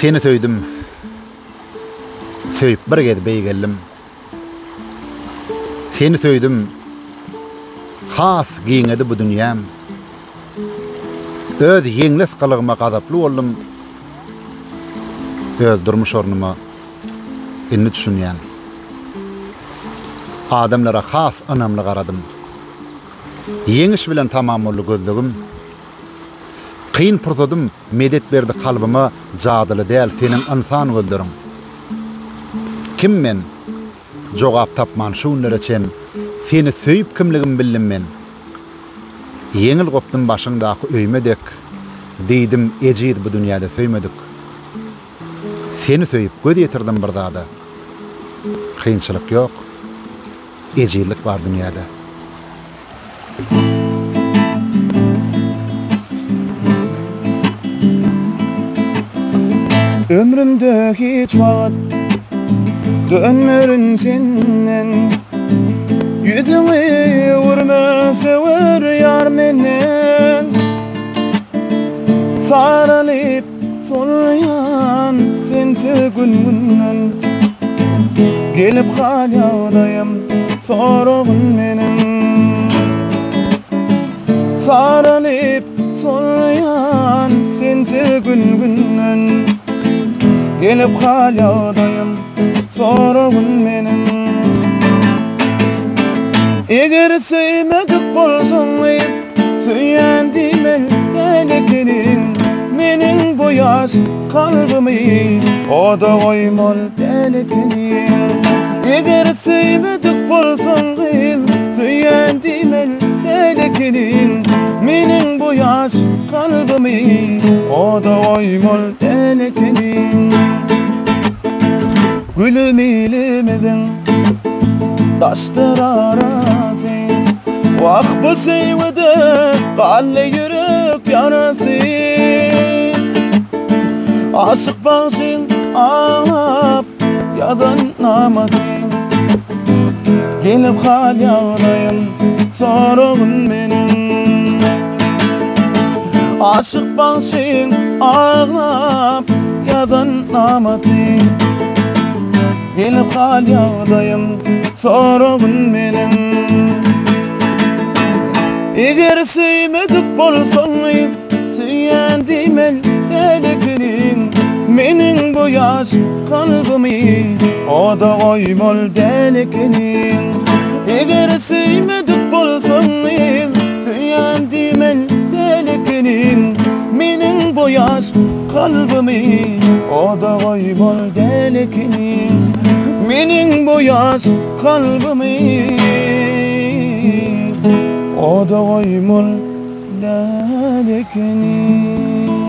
Seni söýdüm. Söýüp bir gez beýgeldim. Seni söýdüm. Has giňedi bu dünýäm. Öz ýeňles gylygyma gazaply boldum. Öz durmuş ornuma indi düşünýän. Adamlara has ynamly garadym. Ýeňiş bilen tamam boldy gözlegim. Kyn pursadym medet berdi kalbyma jadyly däl seniň ynsan gözleriň. Kim men? Jogap tapman şu günlere çen seni söýüp kimligimi bildim men. Ýeňil gopdum başyňdaky öýme dek diýdim ejiz bu dünýäde söýmedik. Seni söýüp göz ýetirdim bir zada. Kynçylyk ýok, ejizlik bar dünýäde. Ömrümde hiç wagt dönmerin senden Ýüzüňi öwürme söwer ýar menden Saralyp solýan sensiz gün-günden Gelip hal ýagdaýym soragyn meniň Saralyp solýan sensiz gün-günden Gelip hal ýagdaýym soragyn meniň Eger söýmedik bolsaň Söýýän diýmeli däl ekeniň Meniň bu ýaş kalbymy Oda goýmaly däl ekeniň Eger söýmedik bolsaň gyz Söýýän diýmeli däl ekeniň Meniň bu ýaş kalbymy Oda goýmaly däl ekeniň Gülüm ilimiziň daşdyr arasy Wah bu söýgüde galdy ýürek ýarasy Aşyk bagşyň aglap ýazan namasy Gelip hal ýagdaýym soragyn meniň Aşyk bagşyň aglap ýazan namasy Gelip hal ýagdaýym soragyn meniň Eger söýmedik bolsaň Söýýän diýmeli däl ekeniň Meniň bu ýaş kalbymy Oda goýmaly däl ekeniň Eger söýmedik bolsaň Söýýän diýmeli däl ekeniň Meniň bu ýaş kalbymy Oda goýmaly däl ekeniň Meniň bu ýaş kalbymy Oda goýmaly däl ekeniň.